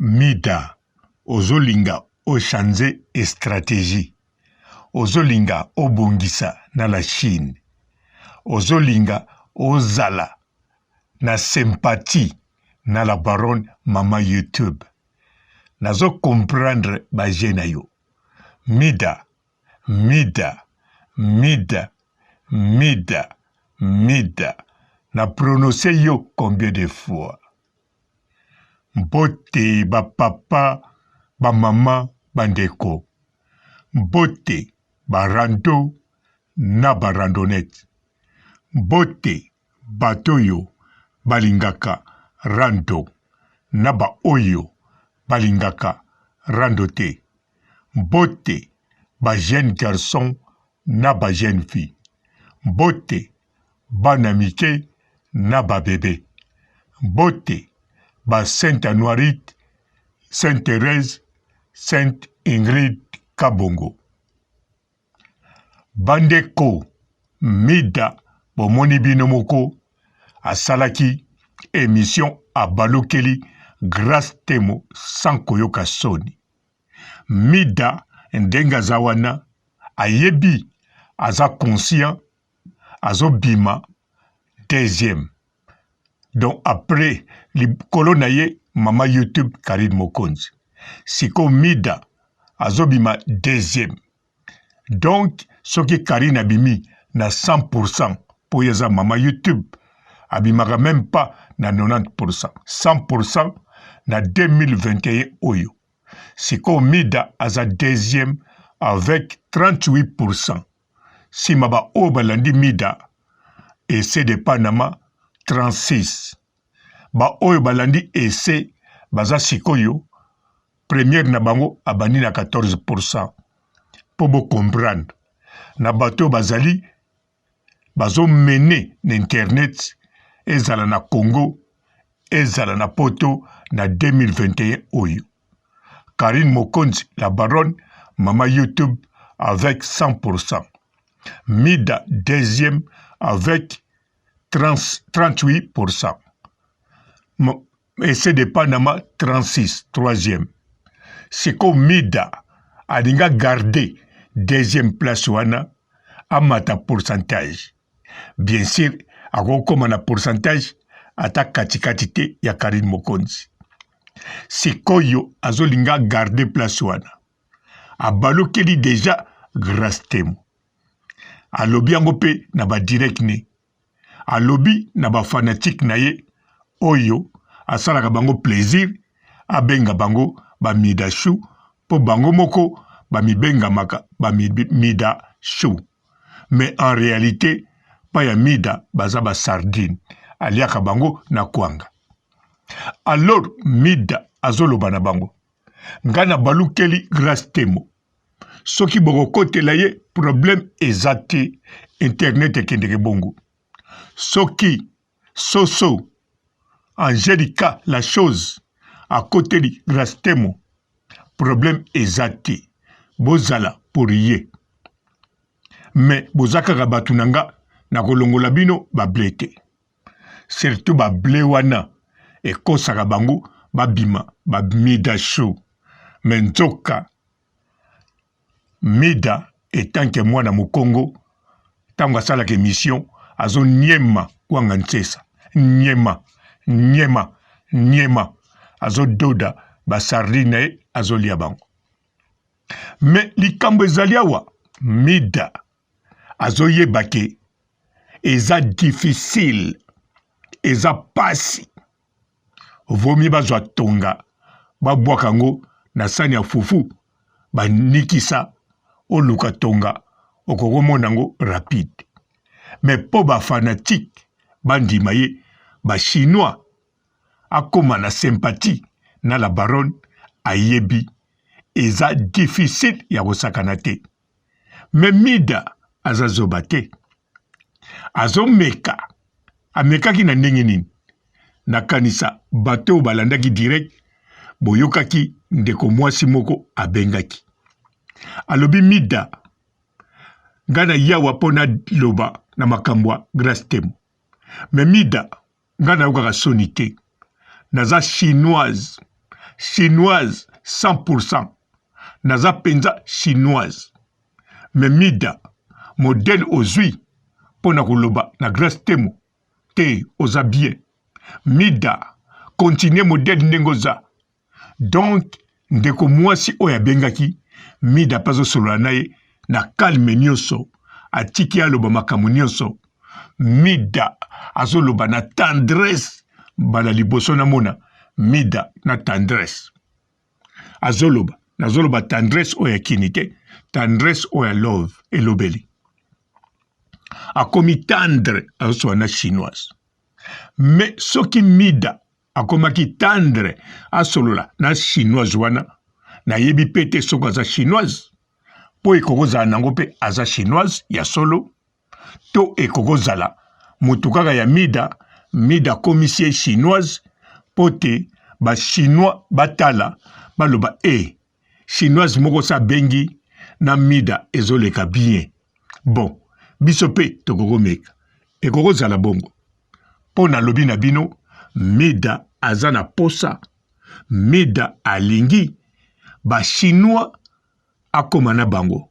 Mida ozolinga o changer estrategie ozolinga obongisa na la Chine ozolinga ozala na sympathie na la baronne maman YouTube nazo comprendre ba jeux na yo Mida Mida Mida Mida Mida na prononcer yo combien de fois Mbote ba papa, ba mama, ba ndeko. Mbote ba rando na ba randonnette. Mbote bato oyo balingaka rando na ba oyo balingaka rando te. Mbote ba jeunes garçons na ba jeunes filles. Mbote bana mike na ba bebe. Mbote ba Sainte Anuarite, Sainte Therèse, Sainte Ingrid Kabongo. Bandeko Mida bomoni bino moko asalaki emission abalukeli Grace Temo sans koyoka soni. Mida ndenge aza wana ayebi aza conscient azobima deuxième donc après likolo na ye mama youtube karine mokonzi sikoyo mida azobima deuxième donc soki karine abimi na 100 pourcent mpo ye aza mama youtube abimaka meme pas na 90 pourcent 100 pourcent na 2021 oyo sikoyo mida aza deuxième avec 38 pourcent Sima ba oyo balandi Mida Ese de Panama 36. Ba oyo balandi Ese baza sikoyo première na bango abandi na 14 pourcent po bo comprendre na bato oyo bazali bazo mene na internet ezala na Congo ezala na poto na 2021 oyo. Carine Mokonzi la baronne mama YouTube avec 100%. Mida deuxième avec 30, 38%. Ese de Panama 36 troisième. Siko Mida alinga garder deuxième place wana amata pourcentage. Bien sûr akokoma na pourcentage ata katikati te ya Carine Mokonzi. Sikoyo azolinga garder place wana. Abalukeli deja Grace Temo. Alobi yango mpe na ba direct ne. Alobi na ba fanatique na ye oyo asalaka bango plaisir abenga bango ba mida chou mpo bango moko bamibengamaka ba mida chou. Mais en realite pa ya mida baza ba sardine aliaka bango na kwanga. Alors mida azoloba na bango nga na balukeli Grace Temo soki bokokotela ye problème eza te internet ekendeke bongo soki soso Angelica la chose akoteli Grace Temo problème eza te bozala pour ye mais boza kaka batu na nga nakolongola bino ba ble te surtout ba ble wana ekosaka bango babima ba mida show mais nzoka Mida etant que mwana mukongo tango asalaka emission azo niema kwanga nsesa niema niema niema azo doda ba sardine na ye azolia bango mais likambo ezali awa Mida azoyeba ke eza difficile eza pasi vomi bazwa tonga babwaka yango na sani ya fufu banikisa oluka tonga okokomona yango rapide mais mpo ba fanatique bandima ye ba chinois akoma na sympathie na la baronne ayebi eza difficile ya kosakana te mais mida aza zoba te azomeka amekaki na ndenge nini nakanisa bato oyo balandaki direct boyokaki ndeko mwasi moko abengaki alobi mida ngai na yawa mpo naloba na makambo ya grace temo me mida ngai nayokaka soni te naza chinoise. Chinoise 100%. Naza penza chinoise. Mais Mida, modèle ozui mpo na koloba na Grace Temo te oza bien. Mida, continue modèle ndenge oza. Donc ndeko mwasi oyo abengaki Mida mpe azosolola na ye na calme nyonso, atiki ye aloba makambo nyonso. Mida azoloba na tendresse, mbala liboso namona Mida na tendresse. Azoloba, nazoloba tendresse oyo ya kini te, tendresse oyo ya love elobeli. Akomi tendre, azosolola na chinoise. Mais soki Mida akomaki tendre asolola na chinoise wana, nayebi pe te soki aza chinoise, po ekoki kozala nango pe aza chinoise ya solo, to ekoki kozala moto kaka ya Mida, Mida akomisi ye chinoise po te ba chinois batala baloba e chinoise moko sa abengi na Mida ezoleka bien, bon biso pe tokoki komeka, ekoki kozala bongo. Po nalobi na bino Mida aza na posa, Mida alingi ba chinois akoma na bango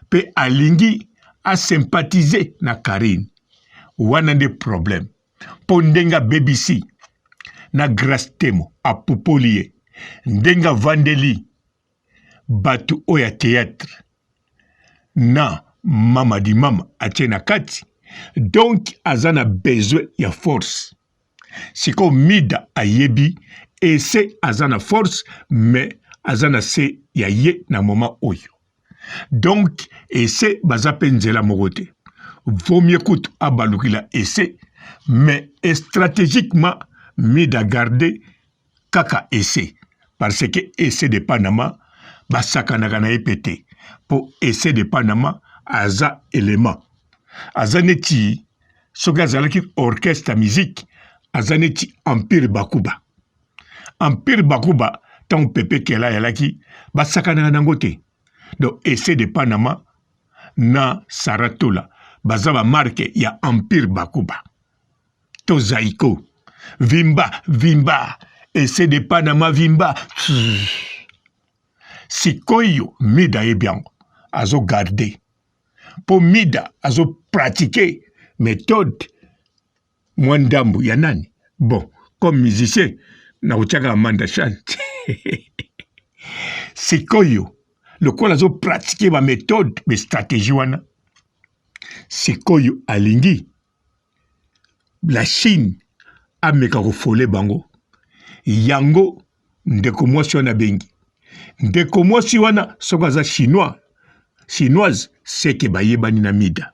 pe alingi a sympathiser na Carine, wana nde problème po ndenge abebisi na Grace Temo apupoli ye ndenge avandeli batu oyo ya theatre na mama di mama atie na kati donc aza na besoin ya force sikoyo mida ayebi ese aza na force mais aza na se ya ye na moment oyo donc ese baza pe nzela moko te vaut mieux kutu abalukila ese mais strategiquement mida garde kaka ese parce que ese de Panama basakanaka na ye pe te po ese de Panama aza element aza neti soki azalaki orchestre ya musique aza neti empire bakuba empire bakuba ntango pepe kela ayalaki basakanaka nango te donc ese de Panama na Saratola baza ba marque ya empire bakuba to zaiko vimba vimba ese de Panama vimba. Sikoyo Mida ayebi yango azo garde po Mida azo pratique methode mwa ndambu ya nani bon comme musicien nakotiaka Amanda Chante sikoyo lokola azo pratique ba methode ba stratégie wana sikoyo alingi la Chine ameka kofole bango yango ndeko mwasi wana abengi ndeko mwasi wana soki aza chinois chinoise seke bayebani na mida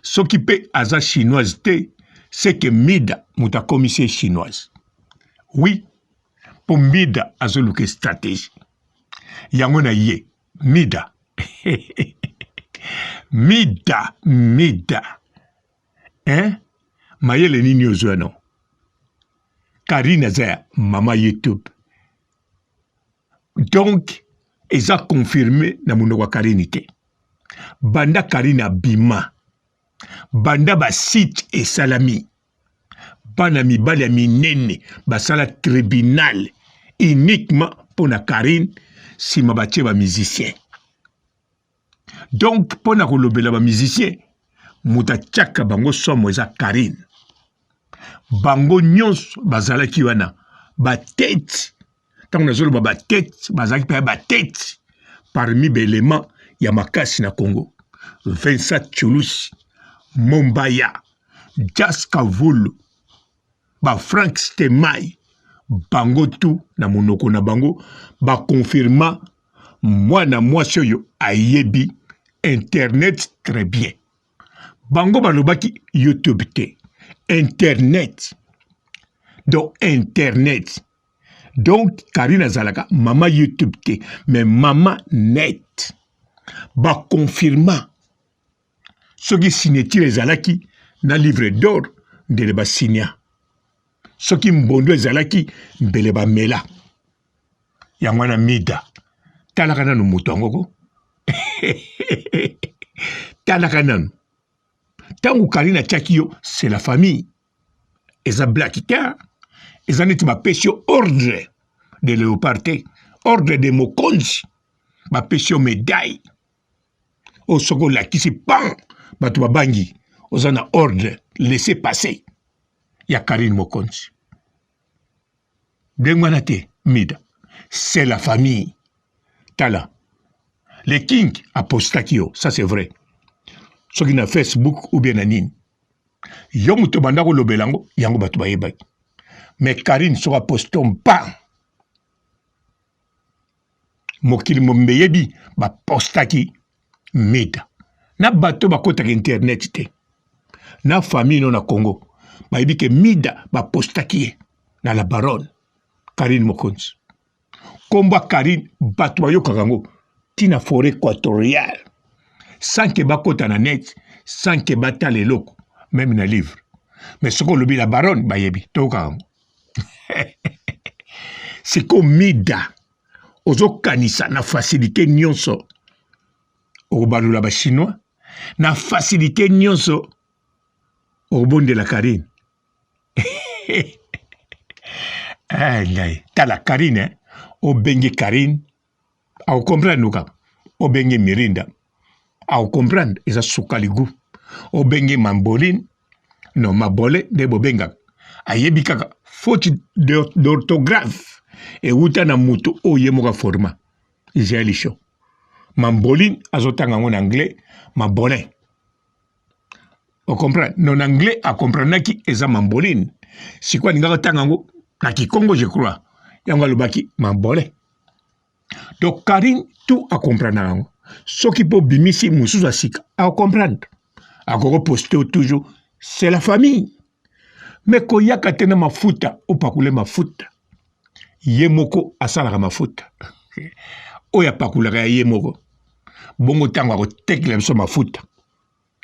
soki pe aza chinoise te seke mida moto akomisi ye chinoise oui po mida azoluka stratégie yango na ye mida mida mida hein mayele nini ozwa no Karine aza ya mama YouTube donc eza confirme na monoko ya Karine te banda Karine abima banda ba site esalami bana mibali ya minene basala tribunal uniquement mpo na Karine nsima batie ba musicien donc mpo na kolobela ba musicien moto atiaka bango somo eza Karine bango nyonso bazalaki wana batete ntango nazoloba batete bazalaki mpenza batete parmi baelement ya makasi na Congo Vincent Chulusi Mombaya Jas Kavulu ba Frank Stemay bango tu na monoko na bango bakonfirma mwana mwasi oyo ayebi internet très bien bango balobaki youtube te internet donc internet donc karine azalaka mama youtube te mais mama net bakonfirma soki signature ezalaki na livre d'or ndele basinia soki mbondo ezalaki mbele bamela yango wana mida talaka nanu moto yango ko talaka nanu ntango karine atiaki yo c'est la famille eza blaki te eza neti bapesi yo ordre. de léopard te, ordre de mokonzi bapesi yo médaille oyo soki olakisi pan bato babangi oza na ordre laisser passer ya Karine Mokonzi. Ndenge wana te Mida, c'est la famille. Tala le king apostaki yo, ça c'est vrai, soki na Facebook ou bien na nini, yo moto obanda kolobela yango, yango bato bayebaki. Mais Karine soki aposte mpa mokili mobimba eyebi bapostaki Mida na bato bakotaka internet te na famille no na Congo bayebi ke Mida bapostaki ye na la baronne Karine Mokonzi. Kombo ya Karine bato bayokaka yango ntina foret équatoriale sans ke bakota na net, sans ke batala eloko meme na livre. Mais soki olobi la baronne bayebi, toyokaka yango. Sikoyo Mida ozokanisa na facilité nyonso okobalola ba chinois, na facilité nyonso okobondela Karine. Eh, ngai tala Karine eh? Obengi Karine akokomprendre kaka, obengi Mirinda akokomprendre, eza sukali gu. Obengi Mamboline no mabole nde bobengaka, ayebi kaka faute d'orthographe ewuta na moto oyo ye moko aforma Israël Show. Mamboline azotanga yango na anglais mabolin, ocomprendre non? Anglais akomprendaki eza mamboline, sikoyo alingaka otanga yango na kikongo, je crois yango alobaki mabole. Donc Karine tout acomprendre yango, soki mpo obimisi mosusu ya sika acomprendre, akoko poste toujours, c'est la famille. Mais koyaka te na mafuta, opakule mafuta, ye moko asalaka mafuta oyo apakulaka ya ye moko. Bongo ntango akotekela biso mafuta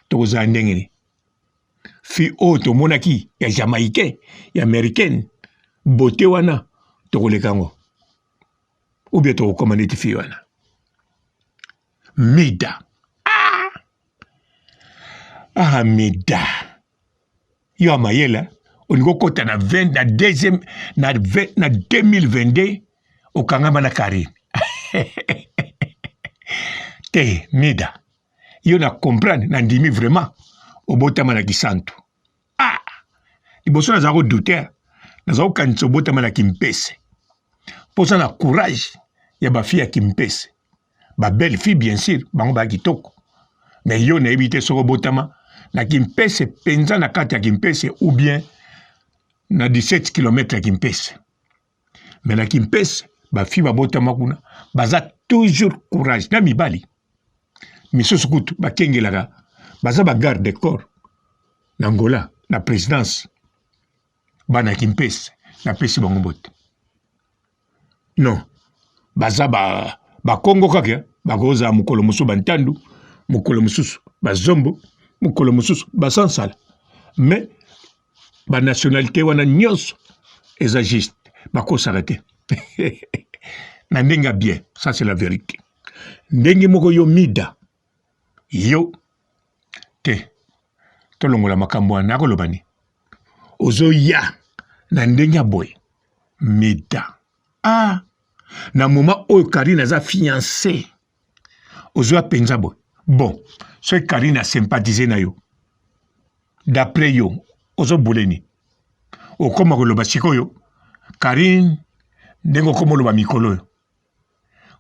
tokozala ndenge nini? Fi oyo tomonaki ya jamaïcain, ya américaine, beauté wana tokoleka yango ou bien tokokoma neti fi wana Mida? Ah! Ah, Mida, yo ya mayele olingi okota na 20 na deuxième na 20 na 2022 okangama na Karine te. Mida, yo na comprendre, na ndimi vraiment obotama na Kisantu. Ah, liboso naza kodute, naza kokanisa obotama na Kimpese mpoza na courage ya bafi ya Kimpese, ba belle fille bien sûr, bango baya kitoko. Mais yo nayebi te soki obotama na Kimpese mpenza na kati ya Kimpese ou bien na 17 km ya Kimpese. Mais na Kimpese bafi babotama kuna baza toujours courage na mibali misusu kutu bakengelaka, baza ba garde de corps na Angola na présidence. Bana Kimpese napesi bango mbote. Non, baza ba bakongo kaka, bakozala mokolo mosusu bantandu, mokolo mosusu bazombo, mokolo mosusu basansala, mais banationalité wana nyonso eza juste, bakosaka te na ndenge ya bien. Ça c'est la vérité. Ndenge moko yo Mida, yo te tolongola makambo wana, nakoloba ni ozoya na ndenge ya boye Mida. Ah, na moment oyo Karine aza fiancé, ozoya mpenza boye. Bon, soki Karine asympathize na yo, d'après yo ozobule nini? Okoma koloba sikoyo Karine ndenge okoma oloba mikolo oyo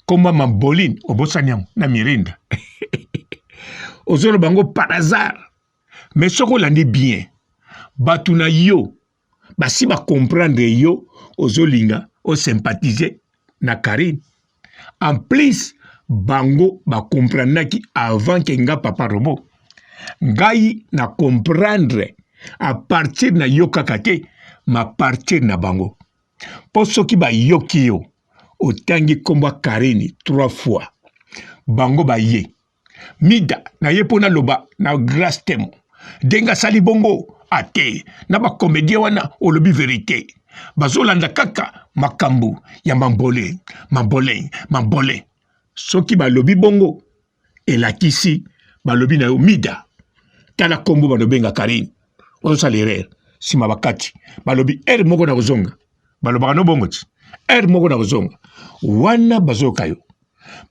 komba maboline, obosani yango na Mirinda, ozoloba yango par hasard. Mais soki olandi bien bato na yo basi bacomprendre yo ozolinga osympathize na Karine. En plus bango bacomprendaki avant ke nga papa robot ngai na comprendre à partir na yo kaka te, ma partir na bango. Mpo soki bayoki yo otangi nkombo ya Karine trois fois, bango baye Mida na ye mpo naloba na Grace Temo ndenge asali bongo ate na bacomédien wana, olobi verité, bazolanda kaka makambo ya mambole mambole mambole. Soki balobi bongo elakisi balobi na yo Mida, tala nkombo banobenga Karine, ozosala erreur. Nsima bakati balobi ere moko na kozonga, balobaka no bongo ti. Heure moko nakozonga wana, bazoyoka yo,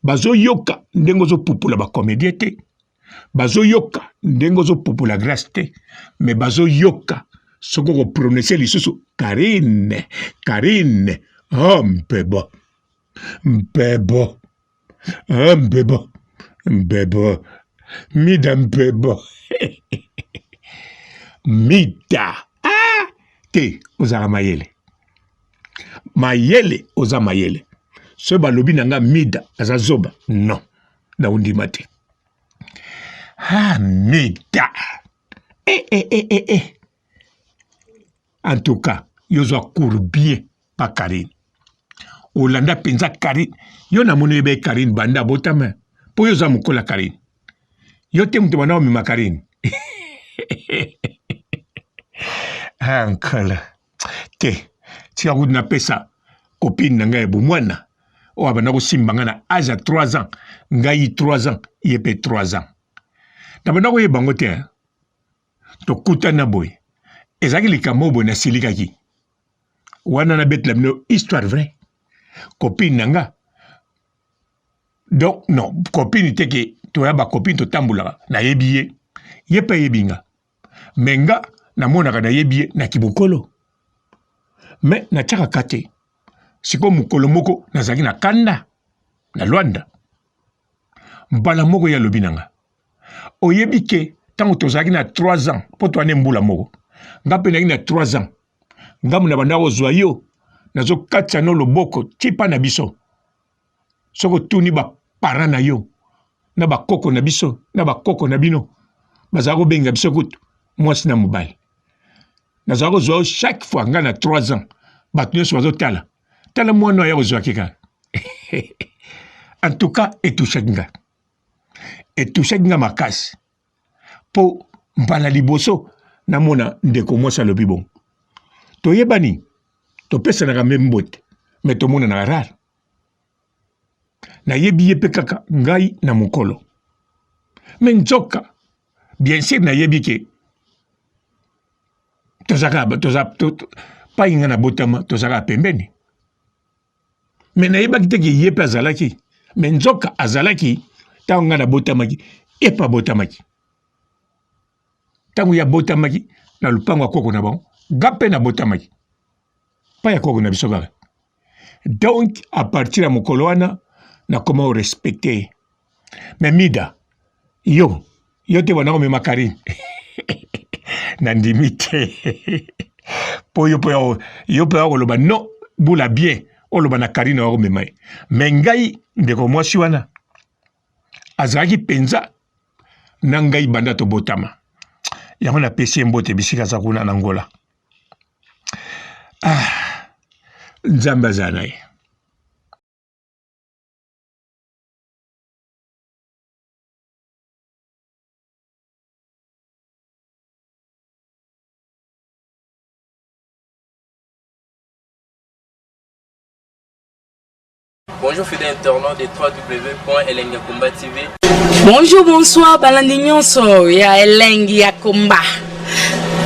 bazoyoka ndenge ozopupula bacomédien te, bazoyoka ndenge ozopupula Grâce te, mais bazoyoka soki okoprononce lisusu Karine, Karine. Oh, mpebo mpebo, oh, mpebo mpebo, Mida mpebo Mida. Ah, te, ozalaka mayele, mayele, oza mayele. Soki balobi na nga Mida aza zoba, non, naondima te. Ah, Mida, eh, eh, eh, eh, eh. En tout cas yo ozwa cours bien pa Karine, olanda mpenza Karine. Yo namoni oyeba ye Karine banda abotama, mpo yo oza mokola Karine. Yo te moto banda omema Karine. Ah, nkala te, tika kutu napesa copine na ngai ya bomwana oyo abanda kosimba ngai na age ya 3 ans, ngai 3 ans, ye mpe 3 ans. Nabanda koyeba yango te. Tokutana boye, ezalaki likambo oyo boye, nasilikaki wana. Nabetela bino histoire vrai. Copine na nga, donc non copine te, ke toya bacopine, totambolaka, nayebi ye, ye mpe ayebi nga, me nga namonaka nayebi ye na kibokolo, me natiaka ka te. Sikoyo mokolo moko nazalaki na kanda na Lwanda, mbala moko ye alobi na nga: oyebi ke ntango tozalaki na 3 ans, mpo toane mbula moko, nga mpe nazalaki na 3 ans, ngambo na banda kozwa yo, nazokatisa no loboko tipa na biso. Soki otuni baparent na yo na bakoko na biso na bakoko na bino, bazala kobenga biso kutu mwasi na mobali. Nazala kozwa yo chaque fois, ngai na 3 ans, bato nyonso bazotala, tala mwana oyo aya kozwaki kaka. En tout cas etushaki nga, etushaki nga makasi, mpo mbala liboso namona ndeko mwasi alobi bongo. Toyebani, topesanaka mpe mbote, me tomonanaka rare. Nayebi ye mpe kaka ngai na mokolo, me nzoka bien sûr nayebi ke tozaka toza to, pai ngai nabotama, tozalaka pembeni, me nayebaki te ke ye mpe azalaki. Me nzoka azalaki ntango ngai nabotamaki, ye mpe abotamaki ntango ye abotamaki na lopango ya koko na bango, nga mpe nabotamaki pa ya koko na biso kaka. Donc à partir ya mokolo wana nakoma korespecte ye. Me Mida, yo yo te banda komema Karine, nandimi te, mpo yo mpo yo mpe koloba non bula bien, oloba na Karine oya komema ye. Me ngai ndeko mwasi wana azalaki mpenza na ngai banda tobotama, yango napesi ye mbote bisika aza kuna na Ngola. Ah, Nzambe azala na ye. Bonjour fidèles internautes de www.elengiyakomba TV. Bonjour, bonsoir, balandi nyonso ya Elengi ya Komba,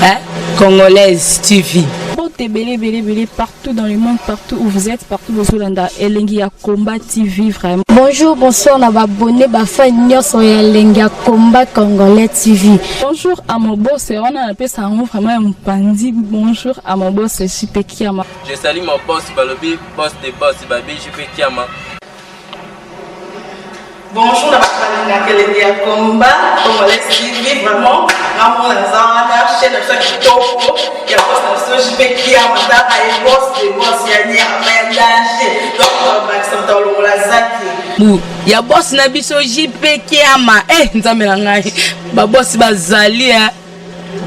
hein? Congolaise TV. Mbote ebele ebele ebele partout dans le monde, partout où vous êtes, partout bozolanda Elengi ya Komba TV vraiment. Bonjour, bonsoir na ba abonné, ba fan nyonso ya Elengi ya Komba Congolais TV. Bonjour à mon boss, wana napesa yango vraiment ya mopandi. Bonjour à mon boss JP Kiama. Je salue mon boss Balobi, boss de boss Babi JP Kiama. Bonjour na bato balingaka Elengi ya Komba Congolais TV, vraiment ngamona naza wana, chaîne na biso ya kitoko ya boss na biso JP Kiama, taka ye boss de boss ya nyama ya danger, donc bakisa moto alongola zaki Bu ya boss na biso JP Kiama. Eh, nzambe na ngai, babosi bazali, eh.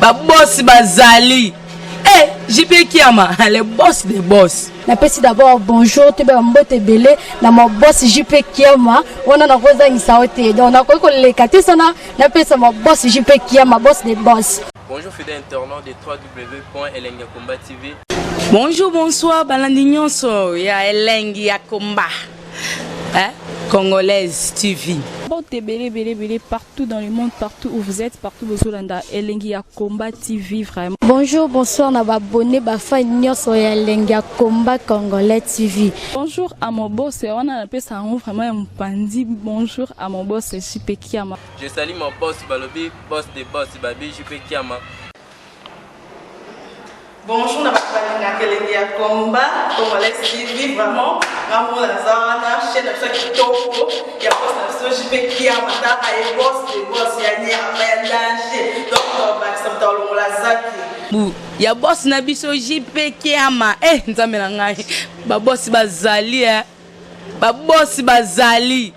Babosi bazali. Eh, JP Kiama, le boss des boss. Napesi d'abord bonjour, toyeba mbote ebele na ma boss JP Kiama wana, nakozangisa yo te, donc nakoki koleka te sana napesa ma boss JP Kiama, boss de boss. Bonjour fidèles internautes de www.elengiyakomba TV. Bonjour, bonsoir, balandi nyonso ya Elengi ya Komba, hein? Congolaise TV. Mbote ebele ebele ebele partout dans le monde, partout où vous êtes, partout bozolanda Elengi ya Combat TV vraiment. Bonjour, bonsoir na ba abonné, ba fan nyonso ya Elengi ya Combat Congolais TV. Bonjour à mon boss, wana napesa yango vraiment ya mopandi. Bonjour à mon boss JP Kiama. Je salue mon boss balobi, boss de boss babi JP Kiama. Bonjour na bato balingaka Elengi ya Combat Congolais TV, vraiment ngamona naza wana, chaîne na biso ya kitoko ya boss na biso JP Kiama. Taka ye boss de boss ya nyama ya danger, donc bakisa moto alongola zaki. Bu ya boss na biso JP Kiama. Eh, nzambe na ngai, babosi bazali, eh. Babosi bazali,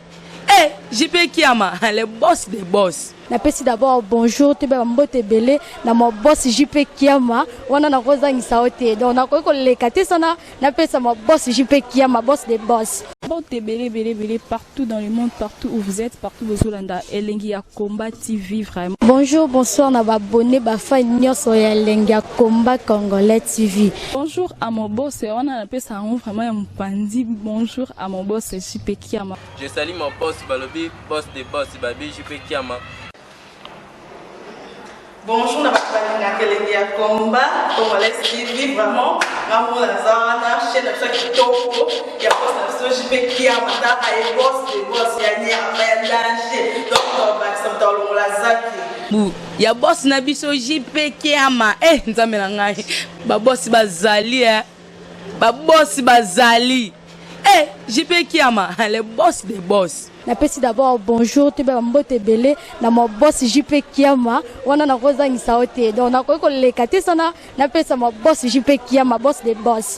eh, JP Kiama, le boss des boss. Napesi d'abord bonjour, toyeba bambote ebele na ma boss JP Kiama. Wana nakozangisa yo te, donc nakoki koleka te sana napesa ma boss JP Kiama, boss de boss. Mbote ebele ebele ebele partout dans le monde, partout où vous êtes, partout bozolanda Elengi ya Combat TV vraiment. Bonjour, bonsoir na ba abonné, ba fan nyonso ya Elengi ya Combat Congolais TV. Bonjour à mon boss, wana napesa yango vraiment ya mopandi. Bonjour à mon boss JP Kiama. Je salue mon boss balobi, boss de boss babi JP Kiama. Bonjour na bato balingaka Elengi ya Combat Congolais TV, vraiment ngamona naza wana, chaîne na biso ya kitoko ya boss na biso JP Kiama. Taka ye boss de boss ya nyama ya danger, donc bakisa moto alongola zaki. Bu ya boss na biso JP Kiama. Eh, nzambe na ngai, babosi bazali, eh. Babosi bazali, eh, JP Kiama, le boss des boss. Napesi d'abord bonjour, toyeba bambote ebele na ma boss JP Kiama. Wana nakozangisa yo te, donc nakoki koleka te sana napesa ma boss JP Kiama, boss de boss.